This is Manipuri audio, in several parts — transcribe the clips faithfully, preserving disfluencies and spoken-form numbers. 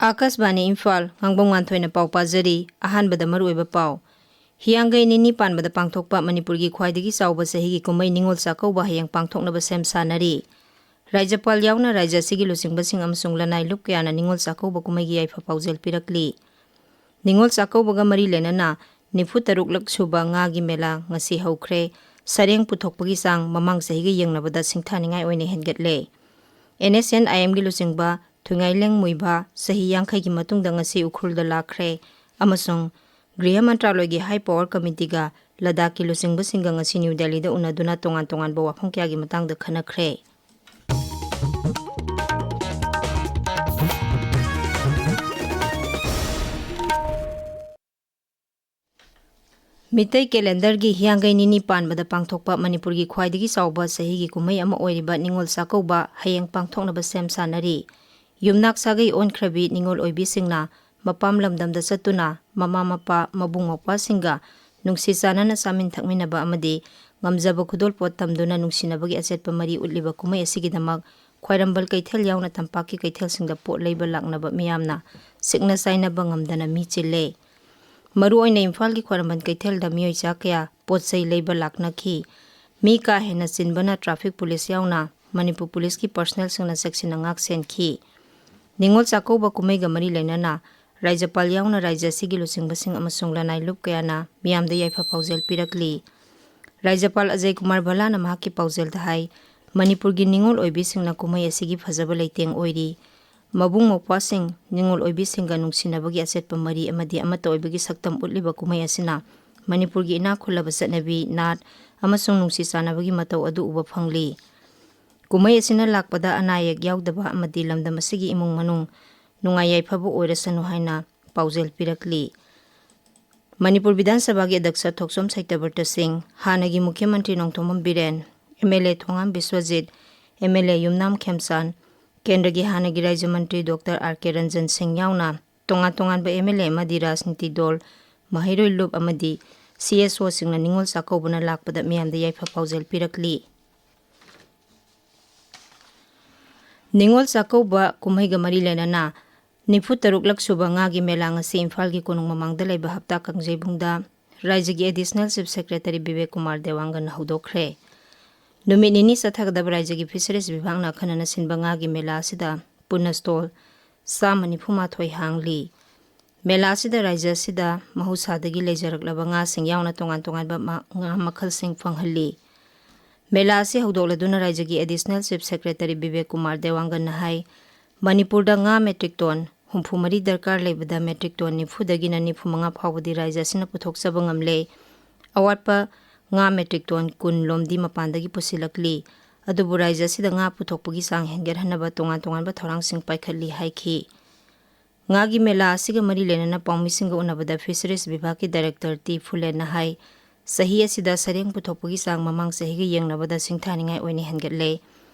ꯑꯥꯀꯥꯁꯕꯥꯅꯤ ꯏꯝꯐꯥꯜ, ꯉꯥꯡꯕꯝ ꯉꯥꯟꯊꯣꯏꯅ ꯄꯥꯎ ꯄꯥꯖꯔꯤ꯫ ꯑꯍꯥꯟꯕꯗ ꯃꯔꯨꯑꯣꯏꯕ ꯄꯥꯎ꯫ ꯍꯤꯌꯥꯡꯒꯩ ꯅꯤꯅꯤ ꯄꯥꯟꯕꯗ ꯄꯥꯡꯊꯣꯛꯄ ꯃꯅꯤꯄꯨꯔꯒꯤ ꯈ꯭ꯋꯥꯏꯗꯒꯤ ꯆꯥꯎꯕ ꯆꯍꯤꯒꯤ ꯀꯨꯝꯍꯩ ꯅꯤꯉꯣꯜ ꯆꯥꯛꯀꯧꯕ ꯍꯌꯦꯡ ꯄꯥꯡꯊꯣꯛꯅꯕ ꯁꯦꯝ ꯁꯥꯅꯔꯤ꯫ ꯔꯥꯖ꯭ꯌꯄꯥꯜ ꯌꯥꯎꯅ ꯔꯥꯖ꯭ꯌ ꯑꯁꯤꯒꯤ ꯂꯨꯆꯤꯡꯕꯁꯤꯡ ꯑꯃꯁꯨꯡ ꯂꯅꯥꯏ ꯂꯨꯞ ꯀꯌꯥꯅ ꯅꯤꯉꯣꯜ ꯆꯥꯛꯀꯧꯕ ꯀꯨꯝꯍꯩꯒꯤ ꯌꯥꯏꯐ ꯄꯥꯎꯖꯦꯜ ꯄꯤꯔꯛꯂꯤ꯫ ꯅꯤꯉꯣꯜ ꯆꯥꯛꯀꯧꯕꯒ ꯃꯔꯤ ꯂꯩꯅꯅ ꯅꯤꯐꯨ ꯇꯔꯨꯛꯂꯛ ꯁꯨꯕ ꯉꯥꯒꯤ ꯃꯦꯂꯥ ꯉꯁꯤ ꯍꯧꯈ꯭ꯔꯦ꯫ ꯁꯔꯦꯡ ꯄꯨꯊꯣꯛꯄꯒꯤ ꯆꯥꯡ ꯃꯃꯥꯡ ꯆꯍꯤꯒ ꯌꯦꯡꯅꯕꯗ ꯁꯤꯡꯊꯥꯅꯤꯡꯉꯥꯏ ꯑꯣꯏꯅ ꯍꯦꯟꯒꯠꯂꯦ꯫ ꯑꯦꯟ ꯑꯦꯁ ꯑꯦꯟ ꯑꯥꯏ ꯑꯦꯝꯒꯤ ꯂꯨꯆꯤꯡꯕ ꯊꯣꯏꯉꯥꯏꯂꯦꯡ ꯃꯨꯏꯕ ꯆꯍꯤ ꯌꯥꯡꯈꯩꯒꯤ ꯃꯇꯨꯡꯗ ꯉꯁꯤ ꯎꯈ꯭ꯔꯨꯜꯗ ꯂꯥꯛꯈ꯭ꯔꯦ ꯑꯃꯁꯨꯡ ꯒ꯭ꯔꯤꯍ ꯃꯟꯇ꯭ꯔꯥꯂꯣꯏꯒꯤ ꯍꯥꯏ ꯄꯋꯥꯔ ꯀꯃꯤꯇꯤꯒ ꯂꯗꯥꯈꯀꯤ ꯂꯨꯆꯤꯡꯕꯁꯤꯡꯒ ꯉꯁꯤ ꯅ꯭ꯌꯨ ꯗꯦꯜꯂꯤꯗ ꯎꯅꯗꯨꯅ ꯇꯣꯉꯥꯟ ꯇꯣꯉꯥꯟꯕ ꯋꯥꯐꯝ ꯀꯌꯥꯒꯤ ꯃꯇꯥꯡꯗ ꯈꯟꯅꯈ꯭ꯔꯦ꯫ ꯃꯤꯇꯩ ꯀꯦꯂꯦꯟꯗꯔꯒꯤ ꯍꯤꯌꯥꯡꯒꯩ ꯅꯤꯅꯤ ꯄꯥꯟꯕꯗ ꯄꯥꯡꯊꯣꯛꯄ ꯃꯅꯤꯄꯨꯔꯒꯤ ꯈ꯭ꯋꯥꯏꯗꯒꯤ ꯆꯥꯎꯕ ꯆꯍꯤꯒꯤ ꯀꯨꯝꯍꯩ ꯑꯃ ꯑꯣꯏꯔꯤꯕ ꯅꯤꯉꯣꯜ ꯆꯥꯛꯀꯧꯕ ꯍꯌꯦꯡ ꯄꯥꯡꯊꯣꯛꯅꯕ ꯁꯦꯝ ꯁꯥꯅꯔꯤ꯫ ꯌꯨꯝꯅꯥꯛ ꯁꯥꯒꯩ ꯑꯣꯟꯈ꯭ꯔꯕꯤ ꯅꯤꯉꯣꯜ ꯑꯣꯏꯕꯤꯁꯤꯡꯅ ꯃꯄꯥꯝ ꯂꯝꯗꯝꯗ ꯆꯠꯇꯨꯅ ꯃꯃꯥ ꯃꯄꯥ, ꯃꯕꯨꯡ ꯃꯧꯄ꯭ꯋꯥꯁꯤꯡꯒ ꯅꯨꯡꯁꯤ ꯆꯥꯟꯅꯅ ꯆꯥꯃꯤꯟ ꯊꯛꯃꯤꯟꯅꯕ ꯑꯃꯗꯤ ꯉꯝꯖꯕ ꯈꯨꯗꯣꯜꯄꯣꯠ ꯇꯝꯗꯨꯅ ꯅꯨꯡꯁꯤꯅꯕꯒꯤ ꯑꯆꯦꯠꯄ ꯃꯔꯤ ꯎꯠꯂꯤꯕ ꯀꯨꯝꯍꯩ ꯑꯁꯤꯒꯤꯗꯃꯛ ꯈ꯭ꯋꯥꯏꯔꯝꯕꯟ ꯀꯩꯊꯦꯜ ꯌꯥꯎꯅ ꯇꯝꯄꯥꯛꯀꯤ ꯀꯩꯊꯦꯜꯁꯤꯡꯗ ꯄꯣꯠ ꯂꯩꯕ ꯂꯥꯛꯅꯕ ꯃꯤꯌꯥꯝꯅ ꯁꯤꯡꯅ ꯆꯥꯏꯅꯕ ꯉꯝꯗꯅ ꯃꯤ ꯆꯤꯜꯂꯦ꯫ ꯃꯔꯨꯑꯣꯏꯅ ꯏꯝꯐꯥꯜꯒꯤ ꯈ꯭ꯋꯥꯏꯔꯝꯕꯟ ꯀꯩꯊꯦꯜꯗ ꯃꯤꯑꯣꯏ ꯆꯥ ꯀꯌꯥ ꯄꯣꯠ ꯆꯩ ꯂꯩꯕ ꯂꯥꯛꯅꯈꯤ꯫ ꯃꯤ ꯀꯥ ꯍꯦꯟꯅ ꯆꯤꯟꯕꯅ ꯇ꯭ꯔꯥꯐꯤꯛ ꯄꯨꯂꯤꯁ ꯌꯥꯎꯅ ꯃꯅꯤꯄꯨꯔ ꯄꯨꯂꯤꯁꯀꯤ ꯄꯔꯁꯅꯦꯜꯁꯤꯡꯅ ꯆꯦꯛꯁꯤꯟꯅ ꯉꯥꯛ ꯁꯦꯟꯈꯤ꯫ ꯅꯤꯉꯣꯜ ꯆꯥꯛꯀꯧꯕ ꯀꯨꯝꯍꯩꯒ ꯃꯔꯤ ꯂꯩꯅꯅ ꯔꯥꯖ꯭ꯌꯄꯥꯜ ꯌꯥꯎꯅ ꯔꯥꯖ꯭ꯌ ꯑꯁꯤꯒꯤ ꯂꯨꯆꯤꯡꯕꯁꯤꯡ ꯑꯃꯁꯨꯡ ꯂꯅꯥꯏ ꯂꯨꯞ ꯀꯌꯥꯅ ꯃꯤꯌꯥꯝꯗ ꯌꯥꯏꯐ ꯄꯥꯎꯖꯦꯜ ꯄꯤꯔꯛꯂꯤ꯫ ꯔꯥꯖ꯭ꯌꯄꯥꯜ ꯑꯖꯌ ꯀꯨꯃꯥꯔ ꯚꯜꯂꯥꯅ ꯃꯍꯥꯛꯀꯤ ꯄꯥꯎꯖꯦꯜꯗ ꯍꯥꯏ, ꯃꯅꯤꯄꯨꯔꯒꯤ ꯅꯤꯉꯣꯜ ꯑꯣꯏꯕꯤꯁꯤꯡꯅ ꯀꯨꯝꯍꯩ ꯑꯁꯤꯒꯤ ꯐꯖꯕ ꯂꯩꯇꯦꯡ ꯑꯣꯏꯔꯤ꯫ ꯃꯕꯨꯡ ꯃꯧꯄ꯭ꯋꯥꯁꯤꯡ, ꯅꯤꯉꯣꯜ ꯑꯣꯏꯕꯤꯁꯤꯡꯒ ꯅꯨꯡꯁꯤꯅꯕꯒꯤ ꯑꯆꯦꯠꯄ ꯃꯔꯤ ꯑꯃꯗꯤ ꯑꯃꯠꯇ ꯑꯣꯏꯕꯒꯤ ꯁꯛꯇꯝ ꯎꯠꯂꯤꯕ ꯀꯨꯝꯍꯩ ꯑꯁꯤꯅ ꯃꯅꯤꯄꯨꯔꯒꯤ ꯏꯅꯥꯛ ꯈꯨꯜꯂꯕ ꯆꯠꯅꯕꯤ, ꯅꯥꯠ ꯑꯃꯁꯨꯡ ꯅꯨꯡꯁꯤ ꯆꯥꯟꯅꯕꯒꯤ ꯃꯇꯧ ꯑꯗꯨ ꯎꯕ ꯐꯪꯂꯤ꯫ ꯀꯨꯝꯍꯩ ꯑꯁꯤꯅ ꯂꯥꯛꯄꯗ ꯑꯅꯥ ꯑꯌꯦꯛ ꯌꯥꯎꯗꯕ ꯑꯃꯗꯤ ꯂꯝꯗꯝ ꯑꯁꯤꯒꯤ ꯏꯃꯨꯡ ꯃꯅꯨꯡ ꯅꯨꯡꯉꯥꯏ ꯌꯥꯏꯐꯕ ꯑꯣꯏꯔꯁꯅꯨ ꯍꯥꯏꯅ ꯄꯥꯎꯖꯦꯜ ꯄꯤꯔꯛꯂꯤ꯫ ꯃꯅꯤꯄꯨꯔ ꯕꯤꯙꯥꯟ ꯁꯚꯥꯒꯤ ꯑꯗ꯭ꯌꯛꯁ ꯊꯣꯛꯆꯣꯝ ꯁꯩꯇꯕ꯭ꯔꯇ ꯁꯤꯡ, ꯍꯥꯟꯅꯒꯤ ꯃꯨꯈ꯭ꯌ ꯃꯟꯇ꯭ꯔꯤ Nongthombam Biren, M L A Thongam Biswajit, M L A Yumnam Khemchand, ꯀꯦꯟꯗ꯭ꯔꯒꯤ ꯍꯥꯟꯅꯒꯤ ꯔꯥꯖ꯭ꯌ ꯃꯟꯇ꯭ꯔꯤ ꯗꯣꯛꯇꯔ ꯑꯥꯔ ꯀꯦ ꯔꯟꯖꯟ ꯁꯤꯡ ꯌꯥꯎꯅ ꯇꯣꯉꯥꯟ ꯇꯣꯉꯥꯟꯕ ꯑꯦꯝ ꯑꯦꯜ ꯑꯦ ꯑꯃꯗꯤ ꯔꯥꯖꯅꯤꯇꯤ ꯗꯣꯜ, ꯃꯍꯩꯔꯣꯏ ꯂꯨꯞ ꯑꯃꯗꯤ ꯁꯤ ꯑꯦꯁ ꯑꯣꯁꯤꯡꯅ ꯅꯤꯉꯣꯜ ꯆꯥꯛꯀꯧꯕꯅ ꯂꯥꯛꯄꯗ ꯃꯤꯌꯥꯝꯗ ꯌꯥꯏꯐ ꯄꯥꯎꯖꯦꯜ ꯄꯤꯔꯛꯂꯤ꯫ ꯅꯤꯉꯣꯜ ꯆꯥꯛꯀꯧꯕ ꯀꯨꯝꯍꯩꯒ ꯃꯔꯤ ꯂꯩꯅꯅ ꯅꯤꯐꯨ ꯇꯔꯨꯛꯂꯛ ꯁꯨꯕ ꯉꯥꯒꯤ ꯃꯦꯂꯥ ꯉꯁꯤ ꯏꯝꯐꯥꯜꯒꯤ ꯀꯣꯅꯨꯡ ꯃꯃꯥꯡꯗ ꯂꯩꯕ ꯍꯞꯇꯥ ꯀꯥꯡꯖꯩꯕꯨꯡꯗ ꯔꯥꯏꯖꯒꯤ Additional Chief Secretary Bibek Kumar ꯗꯦꯋꯥꯡꯒꯟꯅ ꯍꯧꯗꯣꯛꯈ꯭ꯔꯦ꯫ ꯅꯨꯃꯤꯠ ꯅꯤꯅꯤ ꯆꯠꯊꯒꯗꯕ ꯔꯥꯏꯖꯒꯤ Fisheries ꯕꯤꯚꯥꯒꯅ ꯑꯈꯟꯅꯅ ꯁꯤꯟꯕ ꯉꯥꯒꯤ ꯃꯦꯂꯥ ꯑꯁꯤꯗ ꯄꯨꯟꯅ stall ꯆꯥꯝꯃ ꯅꯤꯐꯨ ꯃꯥꯊꯣꯏ ꯍꯥꯡꯂꯤ꯫ ꯃꯦꯂꯥ ꯑꯁꯤꯗ ꯔꯥꯏꯖ ꯑꯁꯤꯗ ꯃꯍꯧꯁꯥꯗꯒꯤ ꯂꯩꯖꯔꯛꯂꯕ ꯉꯥꯁꯤꯡ ꯌꯥꯎꯅ ꯇꯣꯉꯥꯟ ꯇꯣꯉꯥꯟꯕ ꯃ-, ꯉꯥ ꯃꯈꯜꯁꯤꯡ ꯐꯪꯍꯜꯂꯤ꯫ ꯃꯦꯂꯥ ꯑꯁꯤ ꯍꯧꯗꯣꯛꯂꯗꯨꯅ ꯔꯥꯏꯖꯒꯤ Additional Chief Secretary Bibek Kumar ꯗꯦꯋꯥꯡꯒꯟꯅ ꯍꯥꯏ, ꯃꯅꯤꯄꯨꯔꯗ ꯉꯥ metric ton ꯍꯨꯝꯐꯨ ꯃꯔꯤ ꯗꯔꯀꯥꯔ ꯂꯩꯕꯗ metric ton ꯅꯤꯐꯨꯗꯒꯤꯅ ꯅꯤꯐꯨ ꯃꯉꯥ ꯐꯥꯎꯕꯗꯤ ꯔꯥꯏꯖ ꯑꯁꯤꯅ ꯄꯨꯊꯣꯛꯆꯕ ꯉꯝꯂꯦ꯫ ꯑꯋꯥꯠꯄ ꯉꯥ metric ton ꯀꯨꯟ ꯂꯣꯝꯗꯤ ꯃꯄꯥꯟꯗꯒꯤ ꯄꯨꯁꯤꯜꯂꯛꯂꯤ꯫ ꯑꯗꯨꯕꯨ ꯔꯥꯏꯖ ꯑꯁꯤꯗ ꯉꯥ ꯄꯨꯊꯣꯛꯄꯒꯤ ꯆꯥꯡ ꯍꯦꯟꯒꯠꯍꯟꯅꯕ ꯇꯣꯉꯥꯟ ꯇꯣꯉꯥꯟꯕ ꯊꯧꯔꯥꯡꯁꯤꯡ ꯄꯥꯏꯈꯠꯂꯤ ꯍꯥꯏꯈꯤ꯫ ꯉꯥꯒꯤ ꯃꯦꯂꯥ ꯑꯁꯤꯒ ꯃꯔꯤ ꯂꯩꯅꯅ ꯄꯥꯎꯃꯤꯁꯤꯡꯒ ꯎꯅꯕꯗ Fisheries ꯕꯤꯚꯥꯒꯀꯤ Director ꯇꯤ ꯐꯨꯂꯦꯟꯅ ꯍꯥꯏ, ꯆꯍꯤ ꯑꯁꯤꯗ ꯁꯔꯦꯡ ꯄꯨꯊꯣꯛꯄꯒꯤ ꯆꯥꯡ ꯃꯃꯥꯡ ꯆꯍꯤꯒ ꯌꯦꯡꯅꯕꯗ ꯁꯤꯡꯊꯥꯅꯤꯡꯉꯥꯏ ꯑꯣꯏꯅ ꯍꯦꯟꯒꯠꯂꯦ꯫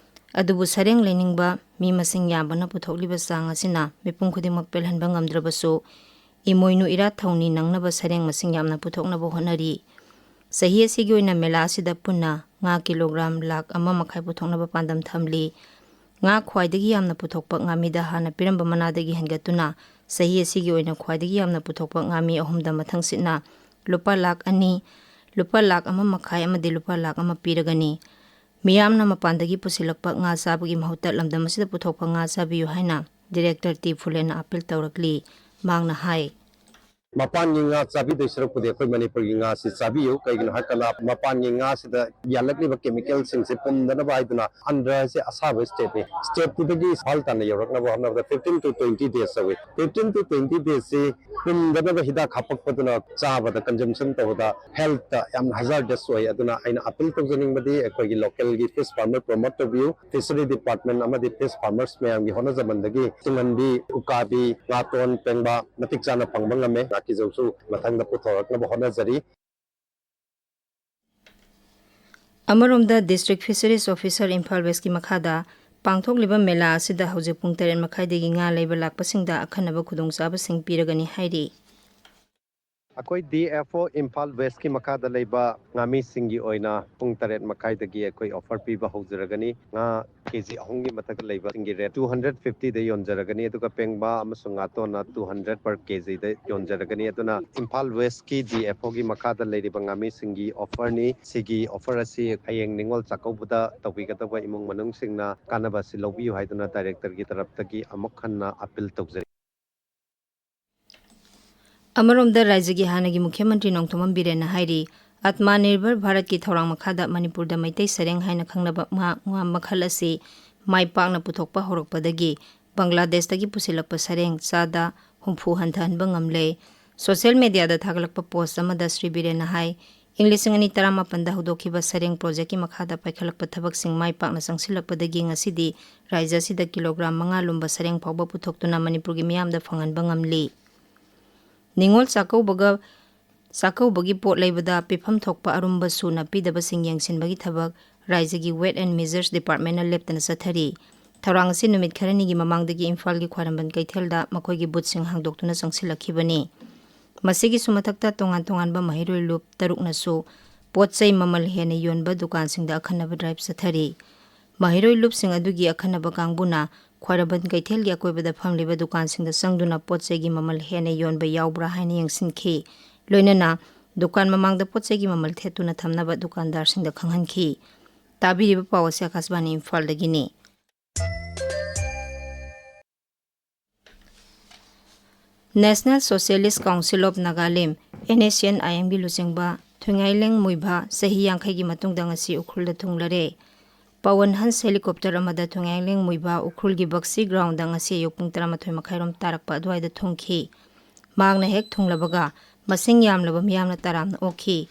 ꯑꯗꯨꯕꯨ ꯁꯔꯦꯡ ꯂꯩꯅꯤꯡꯕ ꯃꯤ ꯃꯁꯤꯡ ꯌꯥꯝꯕꯅ ꯄꯨꯊꯣꯛꯂꯤꯕ ꯆꯥꯡ ꯑꯁꯤꯅ ꯃꯤꯄꯨꯝ ꯈꯨꯗꯤꯡꯃꯛ ꯄꯦꯜꯍꯟꯕ ꯉꯝꯗ꯭ꯔꯕꯁꯨ, ꯏꯃꯣꯏꯅꯨ ꯏꯔꯥꯠ ꯊꯧꯅꯤ ꯅꯪꯅꯕ ꯁꯔꯦꯡ ꯃꯁꯤꯡ ꯌꯥꯝꯅ ꯄꯨꯊꯣꯛꯅꯕ ꯍꯣꯠꯅꯔꯤ꯫ ꯆꯍꯤ ꯑꯁꯤꯒꯤ ꯑꯣꯏꯅ ꯃꯦꯂꯥ ꯑꯁꯤꯗ ꯄꯨꯟꯅ ꯉꯥ ꯀꯤꯂꯣꯒ꯭ꯔꯥꯝ ꯂꯥꯈ ꯑꯃ ꯃꯈꯥꯏ ꯄꯨꯊꯣꯛꯅꯕ ꯄꯥꯟꯗꯝ ꯊꯝꯂꯤ꯫ ꯉꯥ ꯈ꯭ꯋꯥꯏꯗꯒꯤ ꯌꯥꯝꯅ ꯄꯨꯊꯣꯛꯄ ꯉꯥꯃꯤꯗ ꯍꯥꯟꯅ ꯄꯤꯔꯝꯕ ꯃꯅꯥꯗꯒꯤ ꯍꯦꯟꯒꯠꯇꯨꯅ ꯆꯍꯤ ꯑꯁꯤꯒꯤ ꯑꯣꯏꯅ ꯈ꯭ꯋꯥꯏꯗꯒꯤ ꯌꯥꯝꯅ ꯄꯨꯊꯣꯛꯄ ꯉꯥꯃꯤ ꯑꯍꯨꯝꯗ ꯃꯊꯪꯁꯤꯠꯅ ꯂꯨꯄꯥ ꯂꯥꯈ ꯑꯅꯤ, ꯂꯨꯄꯥ ꯂꯥꯈ ꯑꯃ ꯃꯈꯥꯏ ꯑꯃꯗꯤ ꯂꯨꯄꯥ ꯂꯥꯈ ꯑꯃ ꯄꯤꯔꯒꯅꯤ꯫ ꯃꯤꯌꯥꯝꯅ ꯃꯄꯥꯟꯗꯒꯤ ꯄꯨꯁꯤꯜꯂꯛꯄ ꯉꯥ ꯆꯥꯕꯒꯤ ꯃꯍꯨꯠꯇ ꯂꯝꯗꯝ ꯑꯁꯤꯗ ꯄꯨꯊꯣꯛꯄ ꯉꯥ ꯆꯥꯕꯤꯌꯨ ꯍꯥꯏꯅ Director ꯇꯤ ꯐꯨꯂꯦꯟꯅ appeal ꯇꯧꯔꯛꯂꯤ꯫ ꯃꯍꯥꯛꯅ ꯍꯥꯏ, ꯃꯄꯥꯟꯒꯤ ꯉꯥ ꯆꯥꯕꯤꯗꯣꯏ ꯁꯔꯨꯛꯄꯨꯗꯤ ꯑꯩꯈꯣꯏ ꯃꯅꯤꯄꯨꯔꯒꯤ ꯉꯥꯁꯤ ꯆꯥꯕꯤꯌꯨ꯫ ꯀꯩꯒꯤꯅꯣ ꯍꯥꯏꯀꯥꯟꯗ ꯃꯄꯥꯟꯒꯤ ꯉꯥꯁꯤꯗ ꯌꯥꯜꯂꯛꯂꯤꯕ chemicalꯁꯤꯡꯁꯦ ꯄꯨꯝꯗꯅꯕ ꯍꯥꯏꯗꯨꯅ ꯑꯟꯗ꯭ꯔ ꯍꯥꯏꯁꯦ ꯑꯁꯥꯕ stateꯅꯤ꯫ Stateꯇꯨꯗꯒꯤ ꯏꯝꯐꯥꯜ ꯇꯥꯟꯅ ꯌꯧꯔꯛꯅꯕ ꯍꯣꯠꯅꯕꯗ fifteen to twenty days ꯆꯪꯏ꯫ Fifteen to twenty daysꯁꯤ ꯄꯨꯝꯗꯅꯕ ꯍꯤꯗꯥꯛ ꯍꯥꯞꯄꯛꯄꯗꯨꯅ ꯆꯥꯕꯗ, consumption ꯇꯧꯕꯗ healthꯇ ꯌꯥꯝꯅ hazardous ꯑꯣꯏ꯫ ꯑꯗꯨꯅ ꯑꯩꯅ appeal ꯇꯧꯖꯅꯤꯡꯕꯗꯤ ꯑꯩꯈꯣꯏꯒꯤ localꯒꯤ fish farmer promote ꯇꯧꯕꯤꯌꯨ꯫ Fishery department ꯑꯃꯗꯤ fish farmers ꯃꯌꯥꯝꯒꯤ ꯍꯣꯠꯅꯖꯃꯟꯗꯒꯤ ꯇꯨꯡꯍꯟꯕꯤ, ꯎꯀꯥꯕꯤ, ꯉꯥꯇꯣꯟ, ꯄꯦꯡꯕꯥ ꯃꯇꯤꯛ ꯆꯥꯅ ꯐꯪꯕ ꯉꯝꯃꯦ꯫ ꯉꯥꯀꯤꯖꯧꯁꯨ ꯃꯊꯪꯗ ꯄꯨꯊꯣꯔꯛꯅꯕ ꯍꯣꯠꯅꯖꯔꯤ꯫ ꯑꯃꯔꯣꯝꯗ, District Fisheries Officer ꯏꯝꯐꯥꯜ Westꯀꯤ ꯃꯈꯥꯗ ꯄꯥꯡꯊꯣꯛꯂꯤꯕ ꯃꯦꯂꯥ ꯑꯁꯤꯗ ꯍꯧꯖꯤꯛ ꯄꯨꯡ ꯇꯔꯦꯠ ꯃꯈꯥꯏꯗꯒꯤ ꯉꯥ ꯂꯩꯕ ꯂꯥꯛꯄꯁꯤꯡꯗ ꯑꯈꯟꯅꯕ ꯈꯨꯗꯣꯡꯆꯥꯕꯁꯤꯡ ꯄꯤꯔꯒꯅꯤ ꯍꯥꯏꯔꯤ꯫ ꯑꯩꯈꯣꯏ ꯗꯤ ꯑꯦꯐ ꯑꯣ ꯏꯝꯐꯥꯜ ꯋꯦꯁꯀꯤ ꯃꯈꯥꯗ ꯂꯩꯕ ꯉꯥꯃꯤꯁꯤꯡꯒꯤ ꯑꯣꯏꯅ ꯄꯨꯡ ꯇꯔꯦꯠ ꯃꯈꯥꯏꯗꯒꯤ ꯑꯩꯈꯣꯏ ꯑꯣꯐꯔ ꯄꯤꯕ ꯍꯧꯖꯔꯒꯅꯤ꯫ ꯉꯥ ꯀꯦ ꯖꯤ ꯑꯍꯨꯝꯒꯤ ꯃꯊꯛꯇ ꯂꯩꯕꯁꯤꯡꯒꯤ ꯔꯦꯠ ꯇꯨ ꯍꯟꯗ꯭ꯔꯦꯠ ꯐꯤꯐꯇꯤꯗ ꯌꯣꯟꯖꯔꯒꯅꯤ, ꯑꯗꯨꯒ ꯄꯦꯡꯕꯥ ꯑꯃꯁꯨꯡ ꯉꯥꯇꯣꯟꯅ ꯇꯨ ꯍꯟꯗ꯭ꯔꯦꯠ ꯄꯔ ꯀꯦ ꯖꯤꯗ ꯌꯣꯟꯖꯔꯒꯅꯤ꯫ ꯑꯗꯨꯅ ꯏꯝꯐꯥꯜ ꯋꯦꯁꯀꯤ ꯗꯤ ꯑꯦꯐ ꯑꯣꯒꯤ ꯃꯈꯥꯗ ꯂꯩꯔꯤꯕ ꯉꯥꯃꯤꯁꯤꯡꯒꯤ ꯑꯣꯐꯔꯅꯤ꯫ ꯁꯤꯒꯤ ꯑꯣꯐꯔ ꯑꯁꯤ ꯍꯌꯦꯡ ꯅꯤꯉꯣꯜ ꯆꯥꯛꯀꯧꯕꯗ ꯇꯧꯕꯤꯒꯗꯧꯕ ꯏꯃꯨꯡ ꯃꯅꯨꯡꯁꯤꯡꯅ ꯀꯥꯟꯅꯕ ꯑꯁꯤ ꯂꯧꯕꯤꯌꯨ ꯍꯥꯏꯗꯨꯅ ꯗꯥꯏꯔꯦꯛꯇꯔꯒꯤ ꯇꯔꯞꯇꯒꯤ ꯑꯃꯨꯛ ꯍꯟꯅ ꯑꯄꯤꯜ ꯇꯧꯖꯔꯤ꯫ ꯑꯃꯔꯣꯝꯗ, ꯔꯥꯖ꯭ꯌꯒꯤ ꯍꯥꯟꯅꯒꯤ ꯃꯨꯈ꯭ꯌ ꯃꯟꯇ꯭ꯔꯤ ꯅꯣꯡꯊꯣꯝꯕꯝ ꯕꯤꯔꯦꯟꯅ ꯍꯥꯏꯔꯤ, ꯑꯠꯃꯥ ꯅꯤꯔꯚꯔ ꯚꯥꯔꯠꯀꯤ ꯊꯧꯔꯥꯡ ꯃꯈꯥꯗ ꯃꯅꯤꯄꯨꯔꯗ ꯃꯩꯇꯩ ꯁꯔꯦꯡ ꯍꯥꯏꯅ ꯈꯪꯅꯕ ꯉꯥ, ꯉꯥ ꯃꯈꯜ ꯑꯁꯤ ꯃꯥꯏ ꯄꯥꯛꯅ ꯄꯨꯊꯣꯛꯄ ꯍꯧꯔꯛꯄꯗꯒꯤ ꯕꯪꯒ꯭ꯂꯥꯗꯦꯁꯇꯒꯤ ꯄꯨꯁꯤꯜꯂꯛꯄ ꯁꯔꯦꯡ ꯆꯥꯗ ꯍꯨꯝꯐꯨ ꯍꯟꯊꯍꯟꯕ ꯉꯝꯂꯦ꯫ ꯁꯣꯁꯤꯌꯦꯜ ꯃꯦꯗꯤꯌꯥꯗ ꯊꯥꯒꯠꯂꯛꯄ ꯄꯣꯁ ꯑꯃꯗ ꯁ꯭ꯔꯤ ꯕꯤꯔꯦꯟꯅ ꯍꯥꯏ, ꯏꯪ ꯂꯤꯁꯤꯡ ꯑꯅꯤ ꯇꯔꯥꯃꯥꯄꯟꯗ ꯍꯧꯗꯣꯛꯈꯤꯕ ꯁꯔꯦꯡ ꯄ꯭ꯔꯣꯖꯦꯛꯀꯤ ꯃꯈꯥꯗ ꯄꯥꯏꯈꯠꯂꯛꯄ ꯊꯕꯛꯁꯤꯡ ꯃꯥꯏ ꯄꯥꯛꯅ ꯆꯪꯁꯤꯜꯂꯛꯄꯗꯒꯤ ꯉꯁꯤꯗꯤ ꯔꯥꯖ꯭ꯌ ꯑꯁꯤꯗ ꯀꯤꯂꯣꯒ꯭ꯔꯥꯝ ꯃꯉꯥ ꯂꯨꯝꯕ ꯁꯔꯦꯡ ꯐꯥꯎꯕ ꯄꯨꯊꯣꯛꯇꯨꯅ ꯃꯅꯤꯄꯨꯔꯒꯤ ꯃꯤꯌꯥꯝꯗ ꯐꯪꯍꯟꯕ ꯉꯝꯂꯤ꯫ ꯅꯤꯉꯣꯜ ꯆꯥꯛꯀꯧꯕꯒ, ꯆꯥꯛꯀꯧꯕꯒꯤ ꯄꯣꯠ ꯂꯩꯕꯗ ꯄꯤꯐꯝ ꯊꯣꯛꯄ ꯑꯔꯨꯝꯕ ꯁꯨꯅ ꯄꯤꯗꯕꯁꯤꯡ ꯌꯦꯡꯁꯤꯟꯕꯒꯤ ꯊꯕꯛ ꯔꯥꯖ꯭ꯌꯒꯤ Weight and Measures Departmentꯅ ꯂꯦꯞꯇꯅ ꯆꯠꯊꯔꯤ꯫ ꯊꯧꯔꯥꯡ ꯑꯁꯤ ꯅꯨꯃꯤꯠ ꯈꯔꯅꯤꯒꯤ ꯃꯃꯥꯡꯗꯒꯤ ꯏꯝꯐꯥꯜꯒꯤ ꯈ꯭ꯋꯥꯏꯔꯝꯕꯟ ꯀꯩꯊꯦꯜꯗ ꯃꯈꯣꯏꯒꯤ ꯕꯨꯠꯁꯤꯡ ꯍꯥꯡꯗꯣꯛꯇꯨꯅ ꯆꯪꯁꯤꯜꯂꯛꯈꯤꯕꯅꯤ꯫ ꯃꯁꯤꯒꯤꯁꯨ ꯃꯊꯛꯇ ꯇꯣꯉꯥꯟ ꯇꯣꯉꯥꯟꯕ ꯃꯍꯩꯔꯣꯏ ꯂꯨꯞ ꯇꯔꯨꯛꯅꯁꯨ ꯄꯣꯠ ꯆꯩ ꯃꯃꯜ ꯍꯦꯟꯅ ꯌꯣꯟꯕ ꯗꯨꯀꯥꯟꯁꯤꯡꯗ ꯑꯈꯟꯅꯕ ꯗ꯭ꯔꯥꯏꯚ ꯆꯠꯊꯔꯤ꯫ ꯃꯍꯩꯔꯣꯏ ꯂꯨꯞꯁꯤꯡ ꯑꯗꯨꯒꯤ ꯑꯈꯟꯅꯕ ꯀꯥꯡꯕꯨꯅ ꯈ꯭ꯋꯥꯏꯔꯝꯕꯟ ꯀꯩꯊꯦꯜꯒꯤ ꯑꯀꯣꯏꯕꯗ ꯐꯝꯂꯤꯕ ꯗꯨꯀꯥꯟꯁꯤꯡꯗ ꯆꯪꯗꯨꯅ ꯄꯣꯠ ꯆꯩꯒꯤ ꯃꯃꯜ ꯍꯦꯟꯅ ꯌꯣꯟꯕ ꯌꯥꯎꯕ꯭ꯔꯥ ꯍꯥꯏꯅ ꯌꯦꯡꯁꯤꯟꯈꯤ꯫ ꯂꯣꯏꯅꯅ ꯗꯨꯀꯥꯟ ꯃꯃꯥꯡꯗ ꯄꯣꯠ ꯆꯩꯒꯤ ꯃꯃꯜ ꯊꯦꯠꯇꯨꯅ ꯊꯝꯅꯕ ꯗꯨꯀꯥꯟꯗꯥꯔꯁꯤꯡꯗ ꯈꯪꯍꯟꯈꯤ꯫ ꯇꯥꯕꯤꯔꯤꯕ ꯄꯥꯎ ꯑꯁꯤ ꯑꯀꯥꯁꯕꯥꯅꯤ ꯏꯝꯐꯥꯜꯗꯒꯤꯅꯤ꯫ National Socialist Council of Nagalim, NSCN-IMꯒꯤ ꯂꯨꯆꯤꯡꯕ ꯊꯨꯏꯉꯥꯏꯂꯦꯡ ꯃꯨꯏꯚꯥ ꯆꯍꯤ ꯌꯥꯡꯈꯩꯒꯤ ꯃꯇꯨꯡꯗ ꯉꯁꯤ ꯎꯈ꯭ꯔꯨꯜꯗ ꯊꯨꯡꯂꯔꯦ꯫ ꯄꯋꯟ ꯍꯟꯁ ꯍꯦꯂꯤꯀꯣꯞꯇꯔ ꯑꯃꯗ ꯊꯨꯏꯉꯥꯏꯂꯦꯡ ꯃꯨꯏꯚꯥ ꯎꯈ꯭ꯔꯨꯜꯒꯤ ꯕꯛꯁꯤ ꯒ꯭ꯔꯥꯎꯟꯗ ꯉꯁꯤ ꯑꯌꯨꯛ ꯄꯨꯡ ꯇꯔꯥꯃꯥꯊꯣꯏ ꯃꯈꯥꯏꯔꯣꯝ ꯇꯥꯔꯛꯄ ꯑꯗꯨꯋꯥꯏꯗ ꯊꯨꯡꯈꯤ꯫ ꯃꯍꯥꯛꯅ ꯍꯦꯛ ꯊꯨꯡꯂꯕꯒ ꯃꯁꯤꯡ ꯌꯥꯝꯂꯕ ꯃꯤꯌꯥꯝꯅ ꯇꯔꯥꯝꯅ ꯑꯣꯛꯈꯤ꯫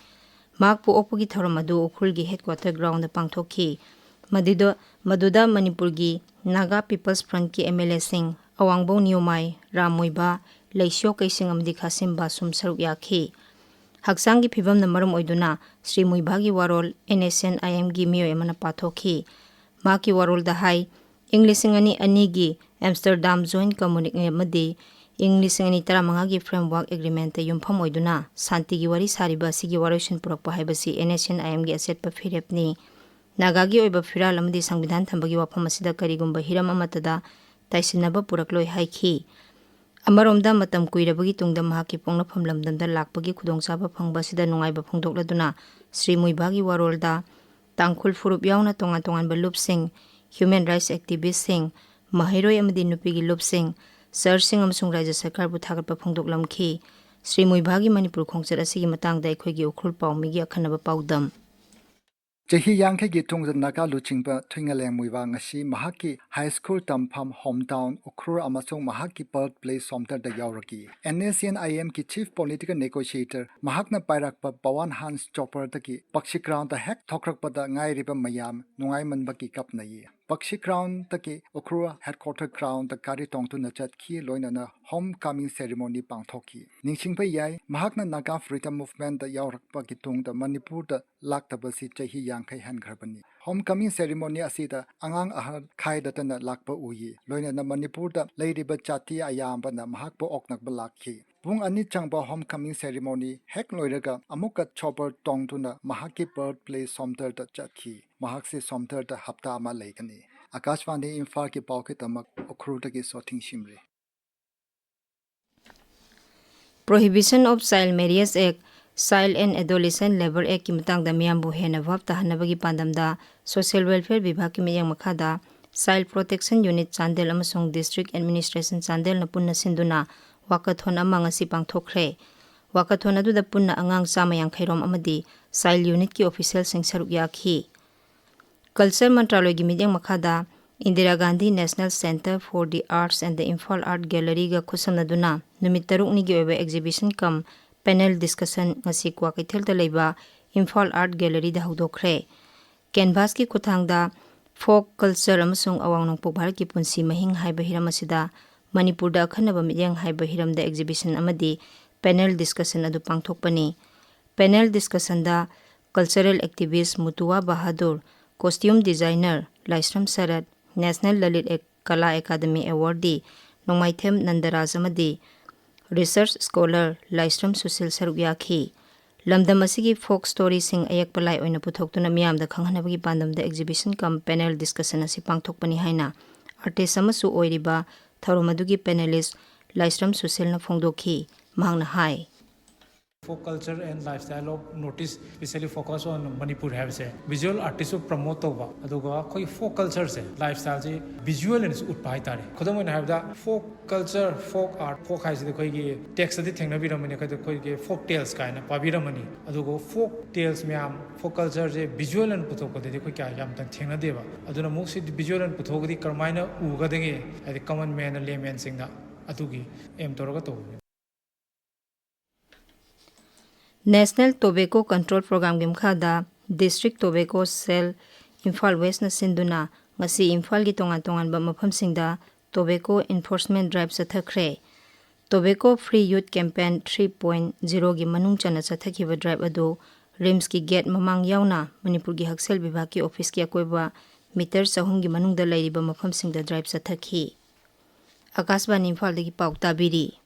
ꯃꯍꯥꯛꯄꯨ ꯑꯣꯛꯄꯒꯤ ꯊꯧꯔꯝ ꯑꯗꯨ ꯎꯈ꯭ꯔꯨꯜꯒꯤ ꯍꯦꯗꯀ꯭ꯋꯥꯇꯔ ꯒ꯭ꯔꯥꯎꯟꯗ ꯄꯥꯡꯊꯣꯛꯈꯤ꯫ ꯃꯗꯨꯗ, ꯃꯗꯨꯗ ꯃꯅꯤꯄꯨꯔꯒꯤ Naga People's Frontꯀꯤ MLAꯁꯤꯡ ꯑꯋꯥꯡꯕꯧ ꯅꯤꯌꯣꯃꯥꯏ, ꯔꯥꯝ ꯃꯨꯏꯚꯥ, ꯂꯩꯁꯤꯌꯣ ꯀꯩꯁꯤꯡ ꯑꯃꯗꯤ ꯈꯥꯁꯤꯝ ꯕꯥꯁꯨꯝ ꯁꯔꯨꯛ ꯌꯥꯈꯤ꯫ ꯍꯛꯆꯥꯡꯒꯤ ꯐꯤꯕꯝꯅ ꯃꯔꯝ ꯑꯣꯏꯗꯨꯅ ꯁ꯭ꯔꯤ ꯃꯨꯏꯚꯥꯒꯤ ꯋꯥꯔꯣꯜ NSCN-IMꯒꯤ ꯃꯤꯑꯣꯏ ꯑꯃꯅ ꯄꯥꯊꯣꯛꯈꯤ꯫ ꯃꯍꯥꯛꯀꯤ ꯋꯥꯔꯣꯜꯗ ꯍꯥꯏ, ꯏꯪ ꯂꯤꯁꯤꯡ ꯑꯅꯤ ꯑꯅꯤꯒꯤ ꯑꯦꯝꯁꯇꯔꯗꯥꯝ ꯖꯣꯏꯟ ꯀꯝꯃꯨꯅꯤꯛ ꯑꯃꯗꯤ ꯏꯪ ꯂꯤꯁꯤꯡ ꯑꯅꯤ ꯇꯔꯥꯃꯉꯥꯒꯤ Framework Agreement-ꯇ ꯌꯨꯝꯐꯝ ꯑꯣꯏꯗꯨꯅ ꯁꯥꯟꯇꯤꯒꯤ ꯋꯥꯔꯤ ꯁꯥꯔꯤꯕ ꯑꯁꯤꯒꯤ ꯋꯥꯔꯣꯏꯁꯤꯟ ꯄꯨꯔꯛꯄ ꯍꯥꯏꯕꯁꯤ NSCN-IM-ꯒꯤ ꯑꯆꯦꯠꯄ ꯐꯤꯔꯦꯞꯅꯤ꯫ ꯅꯥꯒꯥꯒꯤ ꯑꯣꯏꯕ ꯐꯤꯔꯥꯜ ꯑꯃꯗꯤ ꯁꯪꯕꯤꯙꯥꯟ ꯊꯝꯕꯒꯤ ꯋꯥꯐꯝ ꯑꯁꯤꯗ ꯀꯔꯤꯒꯨꯝꯕ ꯍꯤꯔꯝ ꯑꯃꯠꯇꯗ ꯇꯥꯏꯁꯤꯟꯅꯕ ꯄꯨꯔꯛꯂꯣꯏ ꯍꯥꯏꯈꯤ꯫ ꯑꯃꯔꯣꯝꯗ, ꯃꯇꯝ ꯀꯨꯏꯔꯕꯒꯤ ꯇꯨꯡꯗ ꯃꯍꯥꯛꯀꯤ ꯄꯣꯛꯅꯐꯝ ꯂꯝꯗꯝꯗ ꯂꯥꯛꯄꯒꯤ ꯈꯨꯗꯣꯡꯆꯥꯕ ꯐꯪꯕ ꯑꯁꯤꯗ ꯅꯨꯡꯉꯥꯏꯕ ꯐꯣꯡꯗꯣꯛꯂꯗꯨꯅ ꯁ꯭ꯔꯤ ꯃꯨꯏꯚꯥꯒꯤ ꯋꯥꯔꯣꯜꯗ ꯇꯥꯡꯈꯨꯜ ꯐꯨꯔꯨꯞ ꯌꯥꯎꯅ ꯇꯣꯉꯥꯟ ꯇꯣꯉꯥꯟꯕ ꯂꯨꯞꯁꯤꯡ, human rights activist-ꯁꯤꯡ, ꯃꯍꯩꯔꯣꯏ ꯑꯃꯗꯤ ꯅꯨꯄꯤꯒꯤ ꯂꯨꯞꯁꯤꯡ, ꯆꯔꯆꯁꯤꯡ ꯑꯃꯁꯨꯡ ꯔꯥꯖ꯭ꯌ ꯁꯔꯀꯥꯔꯕꯨ ꯊꯥꯒꯠꯄ ꯐꯣꯡꯗꯣꯛꯂꯝꯈꯤ꯫ ꯁ꯭ꯔꯤ ꯃꯨꯏꯚꯥꯒꯤ ꯃꯅꯤꯄꯨꯔ ꯈꯣꯡꯆꯠ ꯑꯁꯤꯒꯤ ꯃꯇꯥꯡꯗ ꯑꯩꯈꯣꯏꯒꯤ ꯎꯈ꯭ꯔꯨꯜ ꯄꯥꯎꯃꯤꯒꯤ ꯑꯈꯟꯅꯕ ꯄꯥꯎꯗꯝ꯫ ꯆꯍꯤ ꯌꯥꯡꯈꯩꯒꯤ ꯇꯨꯡꯗ ꯅꯥꯒꯥ ꯂꯨꯆꯤꯡꯕ ꯊꯨꯏꯉꯥꯂꯦꯡ ꯃꯨꯏꯚꯥ ꯉꯁꯤ ꯃꯍꯥꯛꯀꯤ high school ꯇꯝꯐꯝ hometown ꯎꯈ꯭ꯔꯨꯜ ꯑꯃꯁꯨꯡ ꯃꯍꯥꯛꯀꯤ birthplace ꯁꯣꯝꯇꯔꯗ ꯌꯧꯔꯛꯈꯤ꯫ NSCN-IM-ꯒꯤ chief political negotiator, ꯃꯍꯥꯛꯅ ꯄꯥꯏꯔꯛꯄ ꯄꯋꯥꯟ ꯍꯟꯁ chopper-ꯗꯒꯤ ꯄꯛꯁꯤ ground-ꯗ ꯍꯦꯛ ꯊꯣꯛꯂꯛꯄꯗ ꯉꯥꯏꯔꯤꯕ ꯃꯌꯥꯝ ꯅꯨꯡꯉꯥꯏꯃꯟꯕꯒꯤ ꯀꯞꯅꯩ꯫ ꯄꯛꯁꯤ ground-ꯗꯒꯤ ꯎꯈ꯭ꯔꯨꯜ headquarter ground-ꯗ ꯒꯥꯔꯤ ꯇꯣꯡꯗꯨꯅ ꯆꯠꯈꯤ, ꯂꯣꯏꯅꯅ homecoming ceremony ꯄꯥꯡꯊꯣꯛꯈꯤ꯫ ꯅꯤꯡꯁꯤꯡꯕ ꯌꯥꯏ, ꯃꯍꯥꯛꯅ Naga Freedom Movement-ꯗ ꯌꯥꯎꯔꯛꯄꯒꯤ ꯇꯨꯡꯗ ꯃꯅꯤꯄꯨꯔꯗ ꯂꯥꯛꯇꯕꯁꯤ ꯆꯍꯤ ꯌꯥꯡꯈꯩ ꯍꯦꯟꯈ꯭ꯔꯕꯅꯤ꯫ Homecoming ceremony ꯑꯁꯤꯗ ꯑꯉꯥꯡ ꯑꯍꯜ ꯈꯥꯏꯗꯗꯅ ꯂꯥꯛꯄ ꯎꯏ, ꯂꯣꯏꯅꯅ ꯃꯅꯤꯄꯨꯔꯗ ꯂꯩꯔꯤꯕ ꯖꯥꯇꯤ ꯑꯌꯥꯝꯕꯅ ꯃꯍꯥꯛꯄꯨ ꯑꯣꯛꯅꯕ ꯂꯥꯛꯈꯤ꯫ ꯄꯨꯡ ꯑꯅꯤ ꯆꯪꯕ homecoming ceremony ꯍꯦꯛ ꯂꯣꯏꯔꯒ ꯑꯃꯨꯛꯀ chopper ꯇꯣꯡꯗꯨꯅ ꯃꯍꯥꯛꯀꯤ birthplace ꯁꯣꯝꯇꯔꯗ ꯆꯠꯈꯤ꯫ ꯃꯍꯥꯛꯁꯤ ꯁꯣꯝꯇꯔꯗ ꯍꯞꯇꯥ ꯑꯃ ꯂꯩꯒꯅꯤ꯫ ꯑꯥꯀꯥꯁꯕꯥꯅꯤ ꯏꯝꯐꯥꯜꯒꯤ ꯄꯥꯎꯒꯤꯗꯃꯛ ꯎꯈ꯭ꯔꯨꯜꯗꯒꯤ ꯁꯣꯊꯤꯡ ꯁꯤꯝꯔꯤ꯫ Prohibition of Child Marriage Act, Child and Adolescent Labour Act-ꯀꯤ ꯃꯇꯥꯡꯗ ꯃꯤꯌꯥꯝꯕꯨ ꯍꯦꯟꯅ ꯚꯥꯞ ꯇꯥꯍꯟꯅꯕꯒꯤ ꯄꯥꯟꯗꯝꯗ Social Welfare ꯕꯤꯚꯥꯒꯀꯤ ꯃꯤꯠꯌꯦꯡ ꯃꯈꯥꯗ Child Protection Unit ꯆꯥꯟꯗꯦꯜ ꯑꯃꯁꯨꯡ District Administration ꯆꯥꯟꯗꯦꯜꯅ ꯄꯨꯟꯅ ꯁꯤꯟꯗꯨꯅ walkathon ꯑꯃ ꯉꯁꯤ ꯄꯥꯡꯊꯣꯛꯈ꯭ꯔꯦ꯫ Walkathon ꯑꯗꯨꯗ ꯄꯨꯟꯅ ꯑꯉꯥꯡ ꯆꯥꯝꯃ ꯌꯥꯡꯈꯩ ꯔꯣꯝ ꯑꯃꯗꯤ Child Unit-ꯀꯤ official-ꯁꯤꯡ ꯁꯔꯨꯛ ꯌꯥꯈꯤ꯫ Culture ꯃꯟꯇ꯭ꯔꯥꯂꯣꯏꯒꯤ ꯃꯤꯠꯌꯦꯡ ꯃꯈꯥꯗ Indira Gandhi National Centre for the Arts and the Imphal Art Gallery-ꯒ ꯈꯨꯠꯁꯝꯅꯗꯨꯅ ꯅꯨꯃꯤꯠ ꯇꯔꯨꯛꯅꯤꯒꯤ ꯑꯣꯏꯕ exhibition cum panel discussion ꯉꯁꯤ ꯀ꯭ꯋꯥꯀꯩꯊꯦꯜꯗ ꯂꯩꯕ Imphal Art Gallery-ꯗ ꯍꯧꯗꯣꯛꯈ꯭ꯔꯦ꯫ Canvas-ꯀꯤ ꯈꯨꯠꯊꯥꯡꯗ Folk Culture ꯑꯃꯁꯨꯡ ꯑꯋꯥꯡ ꯅꯣꯡꯄꯣꯛ ꯚꯥꯔꯠꯀꯤ ꯄꯨꯟꯁꯤ ꯃꯍꯤꯡ ꯍꯥꯏꯕ ꯍꯤꯔꯝ ꯑꯁꯤꯗ ꯃꯅꯤꯄꯨꯔꯗ ꯑꯈꯟꯅꯕ ꯃꯤꯠꯌꯦꯡ ꯍꯥꯏꯕ ꯍꯤꯔꯝꯗ exhibition ꯑꯃꯗꯤ panel discussion ꯑꯗꯨ ꯄꯥꯡꯊꯣꯛꯄꯅꯤ꯫ Panel discussion-ꯗ cultural activist ꯃꯨꯇꯨꯋꯥ Bahadur, costume designer ꯂꯥꯏꯁ꯭ꯔꯝ ꯁꯔꯠ, National ꯂꯂꯤꯠ ꯑꯦꯛ-, ꯀꯂꯥ ꯑꯦꯀꯥꯗꯃꯤ awardee ꯅꯣꯡꯃꯥꯏꯊꯦꯝ ꯅꯟꯗꯔꯥꯖ ꯑꯃꯗꯤ research scholar ꯂꯥꯏꯁ꯭ꯔꯝ ꯁꯨꯁꯤꯜ ꯁꯔꯨꯛ ꯌꯥꯈꯤ꯫ ꯂꯝꯗꯝ ꯑꯁꯤꯒꯤ folk storyꯁꯤꯡ ꯑꯌꯦꯛꯄ ꯂꯥꯏ ꯑꯣꯏꯅ ꯄꯨꯊꯣꯛꯇꯨꯅ ꯃꯤꯌꯥꯝꯗ ꯈꯪꯍꯟꯅꯕꯒꯤ ꯄꯥꯟꯗꯝꯗ exhibition cum panel discussion ꯑꯁꯤ ꯄꯥꯡꯊꯣꯛꯄꯅꯤ ꯍꯥꯏꯅ artist ꯑꯃꯁꯨ ꯑꯣꯏꯔꯤꯕ ꯊꯧꯔꯝ ꯑꯗꯨꯒꯤ panelist ꯂꯥꯏꯁ꯭ꯔꯝ ꯁꯨꯁꯤꯜꯅ ꯐꯣꯡꯗꯣꯛꯈꯤ꯫ ꯃꯍꯥꯛꯅ ꯍꯥꯏ, Folk culture and lifestyle of North East, specially focus on Manipur ꯍꯥꯏꯕꯁꯦ visual artistꯁꯨ promote ꯇꯧꯕ, ꯑꯗꯨꯒ ꯑꯩꯈꯣꯏꯒꯤ folk cultureꯁꯦ, lifestyleꯁꯦ visual ꯑꯣꯏꯅꯁꯨ ꯎꯠꯄ ꯍꯥꯏꯇꯥꯔꯦ꯫ ꯈꯨꯗꯝ ꯑꯣꯏꯅ ꯍꯥꯏꯔꯕꯗ, folk culture, folk art, folk ꯍꯥꯏꯁꯤꯗꯤ ꯑꯩꯈꯣꯏꯒꯤ textꯇꯗꯤ ꯊꯦꯡꯅꯕꯤꯔꯝꯃꯅꯤ, ꯑꯩꯈꯣꯏꯗ ꯑꯩꯈꯣꯏꯒꯤ folk tales ꯀꯥꯏꯅ ꯄꯥꯕꯤꯔꯝꯃꯅꯤ꯫ ꯑꯗꯨꯒ folk tales ꯃꯌꯥꯝ, folk cultureꯁꯦ visual ꯑꯣꯏꯅ ꯄꯨꯊꯣꯛꯄꯗꯗꯤ ꯑꯩꯈꯣꯏ ꯀꯌꯥ ꯌꯥꯝ ꯊꯦꯡꯅꯗꯦꯕ꯫ ꯑꯗꯨꯅ ꯑꯃꯨꯛ ꯁꯤ visual ꯑꯣꯏꯅ ꯄꯨꯊꯣꯛꯑꯒꯗꯤ ꯀꯔꯝꯍꯥꯏꯅ ꯎꯒꯗꯒꯦ, ꯍꯥꯏꯗꯤ common man, laymanꯁꯤꯡꯗ, ꯑꯗꯨꯒꯤ aim ꯇꯧꯔꯒ ꯇꯧꯕꯅꯤ꯫ National Tobacco Control Programꯒꯤ ꯃꯈꯥꯗ District Tobacco Cell ꯏꯝꯐꯥꯜ Westꯅ ꯁꯤꯟꯗꯨꯅ ꯉꯁꯤ ꯏꯝꯐꯥꯜꯒꯤ ꯇꯣꯉꯥꯟ ꯇꯣꯉꯥꯟꯕ ꯃꯐꯝꯁꯤꯡꯗ Tobacco Enforcement Drive ꯆꯠꯊꯈ꯭ꯔꯦ꯫ Tobacco Free Youth Campaign three point zeroꯒꯤ ꯃꯅꯨꯡ ꯆꯟꯅ ꯆꯠꯊꯈꯤꯕ drive ꯑꯗꯨ RIMSꯀꯤ gate ꯃꯃꯥꯡ ꯌꯥꯎꯅ ꯃꯅꯤꯄꯨꯔꯒꯤ ꯍꯛꯁꯦꯜ ꯕꯤꯚꯥꯒꯀꯤ officeꯀꯤ ꯑꯀꯣꯏꯕ meter ꯆꯍꯨꯝꯒꯤ ꯃꯅꯨꯡꯗ ꯂꯩꯔꯤꯕ ꯃꯐꯝꯁꯤꯡꯗ drive ꯆꯠꯊꯈꯤ꯫ ꯑꯀꯥꯁꯕꯥꯅꯤ ꯏꯝꯐꯥꯜꯗꯒꯤ ꯄꯥꯎ ꯇꯥꯕꯤꯔꯤ꯫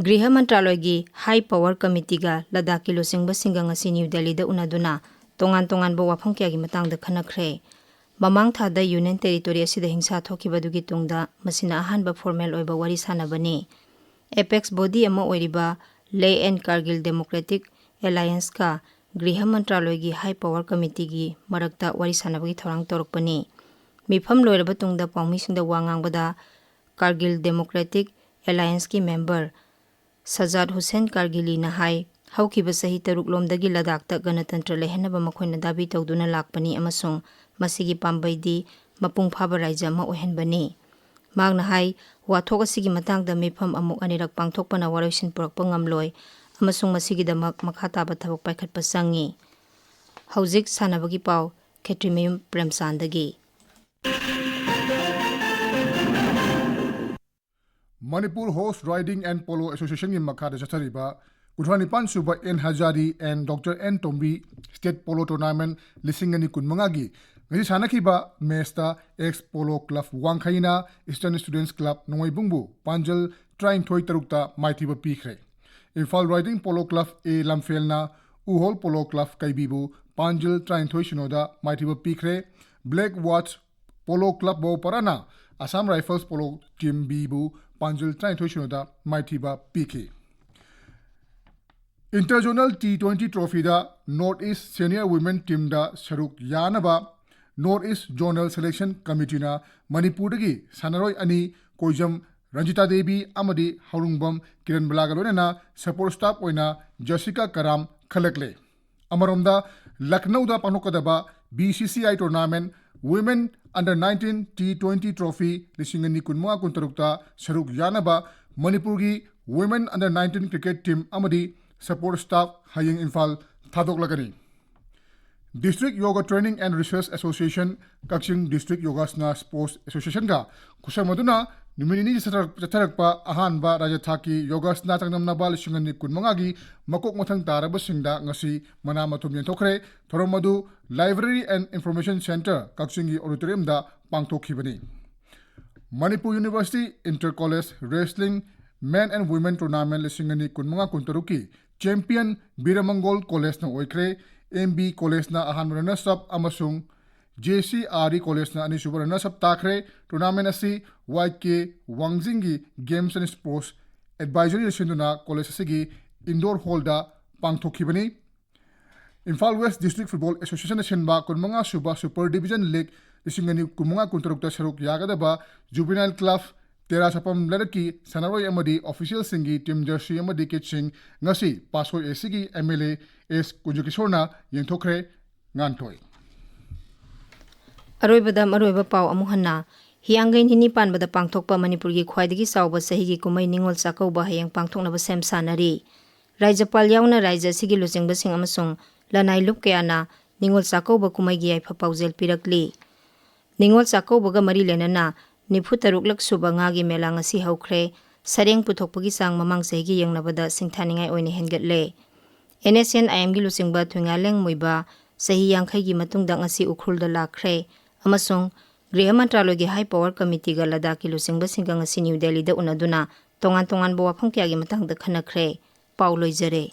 ꯒ꯭ꯔꯤꯍ ꯃꯟꯇ꯭ꯔꯥꯂꯣꯏꯒꯤ High Power Committeeꯒ ꯂꯗꯥꯈꯀꯤ ꯂꯨꯆꯤꯡꯕꯁꯤꯡꯒ ꯉꯁꯤ ꯅ꯭ꯌꯨ ꯗꯦꯜꯂꯤꯗ ꯎꯅꯗꯨꯅ ꯇꯣꯉꯥꯟ ꯇꯣꯉꯥꯟꯕ ꯋꯥꯐꯝ ꯀꯌꯥꯒꯤ ꯃꯇꯥꯡꯗ ꯈꯟꯅꯈ꯭ꯔꯦ꯫ ꯃꯃꯥꯡ ꯊꯥꯗ Union Territory ꯑꯁꯤꯗ ꯍꯤꯡꯁꯥ ꯊꯣꯛꯈꯤꯕꯗꯨꯒꯤ ꯇꯨꯡꯗ ꯃꯁꯤꯅ ꯑꯍꯥꯟꯕ formal ꯑꯣꯏꯕ ꯋꯥꯔꯤ ꯁꯥꯅꯕꯅꯤ꯫ Apex body ꯑꯃ ꯑꯣꯏꯔꯤꯕ Leh and Kargil Democratic Allianceꯀ ꯒ꯭ꯔꯤꯍ ꯃꯟꯇ꯭ꯔꯥꯂꯣꯏꯒꯤ High Power Committeeꯒꯤ ꯃꯔꯛꯇ ꯋꯥꯔꯤ ꯁꯥꯅꯕꯒꯤ ꯊꯧꯔꯥꯡ ꯇꯧꯔꯛꯄꯅꯤ꯫ ꯃꯤꯐꯝ ꯂꯣꯏꯔꯕ ꯇꯨꯡꯗ ꯄꯥꯎꯃꯤꯁꯤꯡꯗ ꯋꯥ ꯉꯥꯡꯕꯗ Kargil Democratic Allianceꯀꯤ member Sajad Hussain ꯀꯥꯔꯒꯤꯂꯤꯅ ꯍꯥꯏ, ꯍꯧꯈꯤꯕ ꯆꯍꯤ ꯇꯔꯨꯛ ꯂꯣꯝꯗꯒꯤ ꯂꯗꯥꯈꯇ ꯒꯅꯇꯟꯇ꯭ꯔ ꯂꯩꯍꯟꯅꯕ ꯃꯈꯣꯏꯅ ꯗꯥꯕꯤ ꯇꯧꯗꯨꯅ ꯂꯥꯛꯄꯅꯤ ꯑꯃꯁꯨꯡ ꯃꯁꯤꯒꯤ ꯄꯥꯝꯕꯩꯗꯤ ꯃꯄꯨꯡ ꯐꯥꯕ ꯔꯥꯏꯖ꯭ꯌ ꯑꯃ ꯑꯣꯏꯍꯟꯕꯅꯤ꯫ ꯃꯍꯥꯛꯅ ꯍꯥꯏ, ꯋꯥꯊꯣꯛ ꯑꯁꯤꯒꯤ ꯃꯇꯥꯡꯗ ꯃꯤꯐꯝ ꯑꯃꯨꯛ ꯑꯅꯤꯔꯛ ꯄꯥꯡꯊꯣꯛꯄꯅ ꯋꯥꯔꯣꯏꯁꯤꯟ ꯄꯨꯔꯛꯄ ꯉꯝꯂꯣꯏ ꯑꯃꯁꯨꯡ ꯃꯁꯤꯒꯤꯗꯃꯛ ꯃꯈꯥ ꯇꯥꯕ ꯊꯕꯛ ꯄꯥꯏꯈꯠꯄ ꯆꯪꯏ꯫ ꯍꯧꯖꯤꯛ ꯁꯥꯟꯅꯕꯒꯤ ꯄꯥꯎ, ꯈꯦꯇ꯭ꯔꯤꯃꯌꯨꯝ ꯄ꯭ꯔꯦꯝꯆꯥꯟꯗꯒꯤ꯫ Manipur Horse Riding and Polo Associationꯒꯤ ꯃꯈꯥꯗ ꯆꯠꯊꯔꯤꯕ ꯀꯨꯟꯊ꯭ꯔꯥ ꯅꯤꯄꯥꯟ ꯁꯨꯕ N Hazari and Doctor N Tombi State Polo Tournament ꯂꯤꯁꯤꯡ ꯑꯅꯤ ꯀꯨꯟꯃꯉꯥꯒꯤ ꯉꯁꯤ ꯁꯥꯟꯅꯈꯤꯕ ꯃꯦꯆꯇ ꯑꯦꯛꯁ ꯄꯣꯂꯣ ꯀ꯭ꯂꯕ ꯋꯥꯡꯈꯩꯅ ꯏꯁꯇꯔꯟ ꯁ꯭ꯇꯨꯗꯦꯟꯠꯁ ꯀ꯭ꯂꯕ ꯅꯣꯡꯃꯩꯕꯨꯡꯕꯨ ꯄꯥꯟꯖꯜ ꯇꯔꯥꯅꯤꯊꯣꯏ ꯇꯔꯨꯛꯇ ꯃꯥꯏꯊꯤꯕ ꯄꯤꯈ꯭ꯔꯦ꯫ Imphal riding polo club A ꯂꯝꯐꯦꯜꯅ ꯎꯍꯣꯜ ꯄꯣꯂꯣ ꯀ꯭ꯂꯕ ꯀꯩꯕꯤꯕꯨ ꯄꯥꯟꯖꯜ ꯇꯔꯥꯅꯤꯊꯣꯏ ꯁꯤꯅꯣꯗ ꯃꯥꯏꯊꯤꯕ ꯄꯤꯈ꯭ꯔꯦ꯫ ꯕ꯭ꯂꯦꯛ ꯋꯥꯠꯆ ꯄꯣꯂꯣ ꯀ꯭ꯂꯕ ꯕꯧꯄꯔꯥꯅ ꯑꯁꯥꯝ ꯔꯥꯏꯐꯜꯁ ꯄꯣꯂꯣ ꯇꯤꯝ ꯕꯤꯕꯨ ꯄꯥꯟꯖꯜ ꯇꯔꯥꯅꯤꯊꯣꯏ ꯁꯤꯅꯣꯗ ꯃꯥꯏꯊꯤꯕ ꯄꯤꯈꯤ꯫ ꯏꯟꯇꯔ ꯖꯣꯅꯦꯜ ꯇꯤ ꯇ꯭ꯋꯦꯟꯇꯤ ꯇ꯭ꯔꯣꯐꯤꯗ ꯅꯣꯔꯠ ꯏꯁ ꯁꯦꯅꯤꯌꯔ ꯋꯤꯃꯦꯟ ꯇꯤꯝꯗ ꯁꯔꯨꯛ ꯌꯥꯅꯕ ꯅꯣꯔꯠ ꯏꯁ ꯖꯣꯅꯦꯜ ꯁꯦꯂꯦꯛꯁꯟ ꯀꯃꯤꯇꯤꯅ ꯃꯅꯤꯄꯨꯔꯗꯒꯤ ꯁꯥꯟꯅꯔꯣꯏ ꯑꯅꯤ, ꯀꯣꯏꯖꯝ ꯔꯟꯖꯤꯇꯥ ꯗꯦꯕꯤ ꯑꯃꯗꯤ ꯍꯧꯔꯨꯡꯕꯝ ꯀꯤꯔꯟ ꯕꯂꯥꯒ ꯂꯣꯏꯅꯅ ꯁꯄꯣꯔꯠ ꯁ꯭ꯇꯥꯐ ꯑꯣꯏꯅ ꯖꯦꯁꯤꯀꯥ ꯀꯔꯥꯝ ꯈꯜꯂꯛꯂꯦ꯫ ꯑꯃꯔꯣꯝꯗ, ꯂꯈꯅꯧꯗ ꯄꯥꯡꯊꯣꯛꯀꯗꯕ B C C I tournament women under nineteen T twenty trophy ꯂꯤꯁꯤꯡ ꯑꯅꯤ ꯀꯨꯟꯃꯉꯥ ꯀꯨꯟꯇꯔꯨꯛꯇ ꯁꯔꯨꯛ ꯌꯥꯅꯕ ꯃꯅꯤꯄꯨꯔꯒꯤ women under nineteen cricket team ꯑꯃꯗꯤ ꯁꯄꯣꯔꯠ ꯁ꯭ꯇꯥꯐ ꯍꯌꯦꯡ ꯏꯝꯐꯥꯜ ꯊꯥꯗꯣꯛꯂꯒꯅꯤ꯫ District yoga training and research association, ꯀꯛꯆꯤꯡ ꯗꯤꯁꯇ꯭ꯔꯤꯛ ꯌꯣꯒꯥꯁꯅꯥ ꯁ꯭ꯄꯣꯔꯠꯁ ꯑꯦꯁꯣꯁꯤꯌꯦꯁꯟꯒ ꯈꯨꯠꯁꯝꯅꯗꯨꯅ ꯅꯨꯃꯤꯠ ꯅꯤꯅꯤ ꯆꯠꯊꯔꯛ-, ꯆꯠꯊꯔꯛꯄ ꯑꯍꯥꯟꯕ ꯔꯥꯖ꯭ꯌ ꯊꯥꯛꯀꯤ ꯌꯣꯒꯥꯁꯅꯥ ꯆꯥꯡꯗꯝꯅꯕ ꯂꯤꯁꯤꯡ ꯑꯅꯤ ꯀꯨꯟꯃꯉꯥꯒꯤ ꯃꯀꯣꯛ ꯃꯊꯪ ꯇꯥꯔꯕꯁꯤꯡꯗ ꯉꯁꯤ ꯃꯅꯥ ꯃꯊꯨꯝ ꯌꯦꯟꯊꯣꯛꯈ꯭ꯔꯦ꯫ ꯊꯧꯔꯝ ꯑꯗꯨ Library and Information Centre, ꯀꯛꯆꯤꯡꯒꯤ ꯑꯣꯗꯤꯇꯣꯔꯤꯌꯝꯗ ꯄꯥꯡꯊꯣꯛꯈꯤꯕꯅꯤ꯫ Manipur university inter college wrestling men and women tournament ꯂꯤꯁꯤꯡ ꯑꯅꯤ ꯀꯨꯟꯃꯉꯥ ꯀꯨꯟꯇꯔꯨꯛꯀꯤ ꯆꯦꯝꯄꯤꯌꯟ ꯕꯤꯔꯃꯪꯒꯣꯜ ꯀꯣꯂꯦꯖꯅ ꯑꯣꯏꯈ꯭ꯔꯦ꯫ ꯑꯦꯝ ꯕꯤ ꯀꯣꯂꯦꯖꯅ ꯑꯍꯥꯟꯕ ꯔꯅꯔꯁ ꯑꯞ ꯑꯃꯁꯨꯡ ꯖꯦ ꯁꯤ ꯑꯥꯔ ꯏ ꯀꯣꯂꯦꯖꯅ ꯑꯅꯤꯁꯨꯕ ꯔꯅꯔꯁ ꯑꯞ ꯇꯥꯈ꯭ꯔꯦ꯫ ꯇꯣꯔꯅꯥꯃꯦꯟ ꯑꯁꯤ ꯋꯥꯏ ꯀꯦ ꯋꯥꯡꯖꯤꯡꯒꯤ ꯒꯦꯝꯁ ꯑꯦꯟ ꯁ꯭ꯄꯣꯔꯠꯁ ꯑꯦꯗꯚꯥꯏꯖꯔꯤꯅ ꯁꯤꯟꯗꯨꯅ ꯀꯣꯂꯦꯖ ꯑꯁꯤꯒꯤ ꯏꯟꯗꯣꯔ ꯍꯣꯜꯗ ꯄꯥꯡꯊꯣꯛꯈꯤꯕꯅꯤ꯫ ꯏꯝꯐꯥꯜ ꯋꯦꯁ ꯗꯤꯁꯇ꯭ꯔꯤꯛ ꯐꯨꯠꯕꯣꯜ ꯑꯦꯁꯣꯁꯤꯌꯦꯁꯟꯅ ꯁꯤꯟꯕ ꯀꯨꯟꯃꯉꯥ ꯁꯨꯕ ꯁꯨꯄꯔ ꯗꯤꯕꯤꯖꯟ ꯂꯤꯒ ꯂꯤꯁꯤꯡ ꯑꯅꯤ ꯀꯨꯟꯃꯉꯥ ꯀꯨꯟꯇꯔꯨꯛꯇ ꯁꯔꯨꯛ ꯌꯥꯒꯗꯕ ꯖꯨꯕꯤꯅꯥꯏꯜ ꯀ꯭ꯂꯕ ꯇꯦꯔꯥ ꯁꯥꯄꯝ ꯂꯩꯔꯛꯀꯤ ꯁꯥꯟꯅꯔꯣꯏ ꯑꯃꯗꯤ ꯑꯣꯐꯤꯁꯤꯌꯦꯜꯁꯤꯡꯒꯤ ꯇꯤꯝ ꯖꯔꯁꯤ ꯑꯃꯗꯤ ꯀꯤꯠꯁꯤꯡ ꯉꯁꯤ ꯄꯥꯠꯁꯣꯏ ꯑꯦ ꯁꯤꯒꯤ ꯑꯦꯝ ꯑꯦꯜ ꯑꯦ ꯑꯦꯁ ꯀꯨꯟꯖꯀꯤꯁꯣꯔꯅ ꯌꯦꯟꯊꯣꯛꯈ꯭ꯔꯦ꯫ ꯉꯥꯟꯊꯣꯏ꯫ ꯑꯔꯣꯏꯕꯗ ꯃꯔꯨꯑꯣꯏꯕ ꯄꯥꯎ ꯑꯃꯨꯛ ꯍꯟꯅ꯫ ꯍꯤꯌꯥꯡꯒꯩ ꯅꯤꯅꯤ ꯄꯥꯟꯕꯗ ꯄꯥꯡꯊꯣꯛꯄ ꯃꯅꯤꯄꯨꯔꯒꯤ ꯈ꯭ꯋꯥꯏꯗꯒꯤ ꯆꯥꯎꯕ ꯆꯍꯤꯒꯤ ꯀꯨꯝꯍꯩ ꯅꯤꯉꯣꯜ ꯆꯥꯛꯀꯧꯕ ꯍꯌꯦꯡ ꯄꯥꯡꯊꯣꯛꯅꯕ ꯁꯦꯝ ꯁꯥꯟꯅꯔꯤ꯫ ꯔꯥꯖ꯭ꯌꯄꯥꯜ ꯌꯥꯎꯅ ꯔꯥꯖ꯭ꯌ ꯑꯁꯤꯒꯤ ꯂꯨꯆꯤꯡꯕꯁꯤꯡ ꯑꯃꯁꯨꯡ ꯂꯅꯥꯏ ꯂꯨꯞ ꯀꯌꯥꯅ ꯅꯤꯉꯣꯜ ꯆꯥꯛꯀꯧꯕ ꯀꯨꯝꯍꯩꯒꯤ ꯌꯥꯏꯐ ꯄꯥꯎꯖꯦꯜ ꯄꯤꯔꯛꯂꯤ꯫ ꯅꯤꯉꯣꯜ ꯆꯥꯛꯀꯧꯕꯒ ꯃꯔꯤ ꯂꯩꯅꯅ ꯅꯤꯐꯨ ꯇꯔꯨꯛꯂꯛ ꯁꯨꯕ ꯉꯥꯒꯤ ꯃꯦꯂꯥ ꯉꯁꯤ ꯍꯧꯈ꯭ꯔꯦ꯫ ꯁꯔꯦꯡ ꯄꯨꯊꯣꯛꯄꯒꯤ ꯆꯥꯡ ꯃꯃꯥꯡ ꯆꯍꯤꯒꯤ ꯌꯦꯡꯅꯕꯗ ꯁꯤꯡꯊꯥꯅꯤꯡꯉꯥꯏ ꯑꯣꯏꯅ ꯍꯦꯟꯒꯠꯂꯦ꯫ ꯑꯦꯟ ꯑꯦꯁ ꯑꯦꯟ ꯑꯥꯏ ꯑꯦꯝꯒꯤ ꯂꯨꯆꯤꯡꯕ ꯊꯣꯏꯉꯥꯂꯦꯡ ꯃꯨꯏꯕ, ꯆꯍꯤ ꯌꯥꯡꯈꯩꯒꯤ ꯃꯇꯨꯡꯗ ꯉꯁꯤ ꯎꯈ꯭ꯔꯨꯜꯗ ꯂꯥꯛꯈ꯭ꯔꯦ ꯑꯃꯁꯨꯡ ꯒ꯭ꯔꯤꯍ ꯃꯟꯇ꯭ꯔꯥꯂꯣꯏꯒꯤ ꯍꯥꯏ ꯄꯋꯥꯔ ꯀꯃꯤꯇꯤꯒ ꯂꯗꯥꯈꯀꯤ ꯂꯨꯆꯤꯡꯕꯁꯤꯡꯒ ꯉꯁꯤ ꯅ꯭ꯌꯨ ꯗꯦꯜꯂꯤꯗ ꯎꯅꯗꯨꯅ ꯇꯣꯉꯥꯟ ꯇꯣꯉꯥꯟꯕ ꯋꯥꯐꯝ ꯀꯌꯥꯒꯤ ꯃꯇꯥꯡꯗ ꯈꯟꯅꯈ꯭ꯔꯦ꯫ ꯄꯥꯎ ꯂꯣꯏꯖꯔꯦ꯫